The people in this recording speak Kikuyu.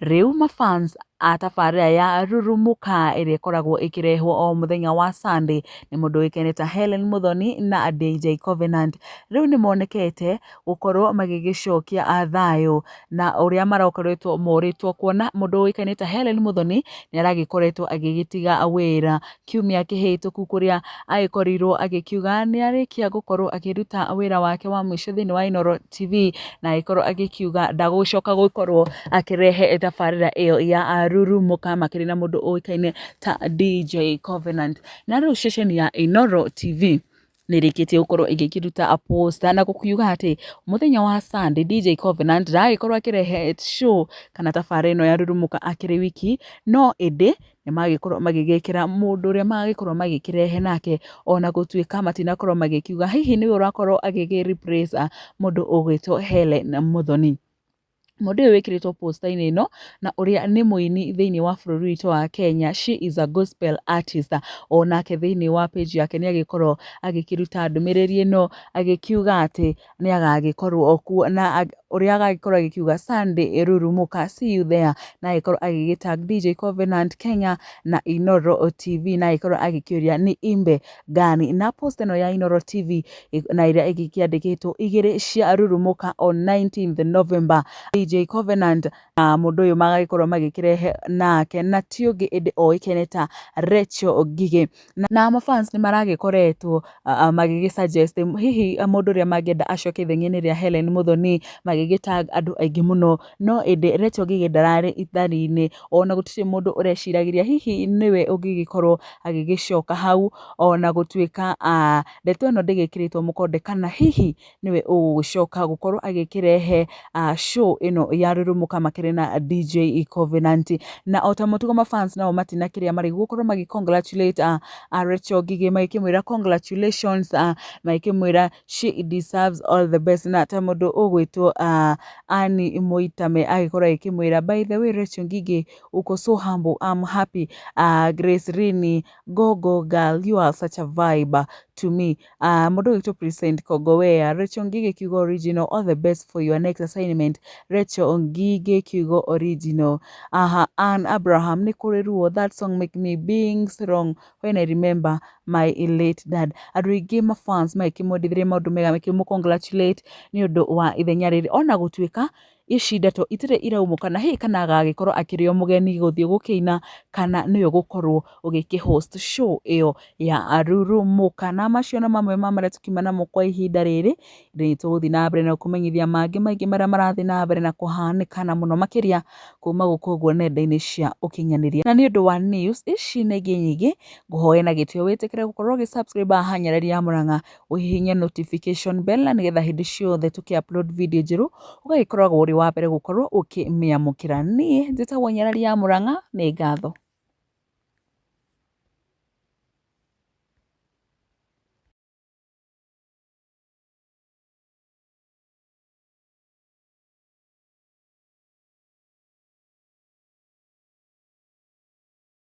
Rĩu mafans a tabarĩra ya Rurumũka ĩrĩa ĩkoragwo ĩkĩrehwo o mũthenya wa Sunday nĩ mũndũ ũĩkaine ta Hellen Muthoni na DJ Covenant rĩu nĩ monekete gũkorwo magĩgĩcokia thayũ na ũrĩa marakoretwo morĩtwo kuona mũndũ ũĩkaine ta Hellen Muthoni nĩ aragĩkoretwo agĩgĩtiga wĩra kiumia kĩhĩtũku kũrĩa agĩkorirwo agĩkiuga nĩ arĩkia gũkorwo akĩruta wĩra wake wa mũico thĩinĩ wa Inooro TV na agĩkorwo agĩkiuga ndagũcoka gũkorwo akĩrehe tabarĩra ĩyo ya Rurumũka makĩria na mũndũ ũĩkaine ta DJ Covenant. Na rĩu ceceni ya Inooro TV nĩ ĩrĩkĩtie gũkorwo ĩgĩkĩruta poster na gũkiuga atĩ mũthenya wa Sunday DJ Covenant ndagagĩkorwo akĩrehe show kana tabarĩra ĩno ya Rurumũka akĩrĩ wiki, no ĩndĩ nĩ magĩkorwo magĩgĩkĩra mũndũ ũrĩa magĩkorwo magĩkĩrehe nake ona gũtuĩka matinakorwo magĩkiuga hihi nĩwe ũrakorwo agĩgĩ replace mũndũ ũgwĩtwo Hellen Muthoni. Mũndũ ũyũ wĩkĩrĩtwo poster-inĩ ĩno na ũrĩa nĩ mũini thĩinĩ wa bũrũri witũ wa Kenya, she is a gospel artist, onake thĩinĩ wa page yake nĩ agĩkorwo agĩkĩruta ndũmĩrĩri ĩno agĩkiuga atĩ nĩ agagĩkorwo kuo na ũrĩa agagĩkorwo agĩkiuga Sunday Rurumũka see you there, na agĩkorwo agĩgĩ tag DJ Covenant Kenya na Inooro TV na agĩkorwo agĩkĩũria ni imbe gani, na post ĩno ya Inooro TV na ĩrĩa ĩgĩkĩandĩkĩtwo igĩrĩ cia Rurumũka on 19th November, DJ Covenant na mũndũ ũyũ magagĩkorwo magĩkĩrehe nake na ti ũngĩ ĩndĩ oĩkaine ta Rachel Ngigĩ. Na mafans nĩ maragĩkoretwo magĩgĩ suggest hihi mũndũ ũrĩa mangĩenda acoke ithenya-inĩ rĩa Hellen Muthoni, magĩgĩ tag andũ aingĩ mũno, no ĩndĩ Rachel Ngigĩ ndararĩ itari-inĩ, ona gũtirĩ mũndũ ũreciragĩria hihi nĩwe ũngĩgĩkorwo agĩgĩcoka hau, ona gũtuĩka ndeto ĩno ndĩgĩkĩrĩtwo mũkonde kana hihi nĩwe ũgũgĩcoka gũkorwo agĩkĩrehe show ĩno ya Rurumũka makĩrĩ na DJ Covenant. Na ota mũtugo mafans nao matinakĩrĩa marĩ gũkorwo magĩ congratulate Rachel Ngigĩ magĩkĩmwĩra congratulations, magĩkĩmwĩra she deserves all the best, na ta mũndũ ũgwĩtwo Annie Mũitame agĩkorwo agĩkĩmwĩra by the way Rachel Ngigĩ uko so humble, I'm happy. Grace Rini, go go girl, you are such a vibe to me. Mũndũ ũgwĩtwo Present Kongowea, Rachel Ngigĩ kiugo original, all the best for your next assignment. Rachel Ngigĩ kiugo original. Aha, Ann Abraham, nĩ kũrĩ ruo, that song make me being strong when I remember my late dad. Andũ aingĩ mafans magĩkĩmwendithĩria maũndũ mega, makĩmũ congratulate nĩ ũndũ wa ithenya rĩrĩ, ona gũtuĩka ici ndeto itirĩ iraumũka na hihi kana agagĩkorwo akĩrĩ o mũgeni gũthiĩ gũkĩina kana nĩwe ũgũkorwo ũgĩkĩ host show ĩyo ya Rurumũka. Na macio nĩ mamwe ma marĩa tũkiuma namo kwa ihinda rĩrĩ, nĩ tũgũthiĩ na mbere na gũkũmenyithia mangĩ maingĩ marĩa marathiĩ na mbere na kũhanĩka na mũno makĩria kuma gũkũ ũguo nenda-inĩ cia ũkinyanĩria. Na nĩ ũndũ wa news ici na ingĩ nyingĩ, ngũhoe na gĩtĩo wĩtĩkĩre gũkorwo ũgĩ subscribe haha Nyarari ya Mũrang'a, ũhihinye notification bell na nĩgetha hĩndĩ ciothe tũkĩ upload video njerũ ũgagĩkoragwo ũrĩ wa mbere gũkorwo ũkĩmĩamũkĩra. Niĩ njĩtagwo Nyarari ya Mũrang'a, nĩ ngatho.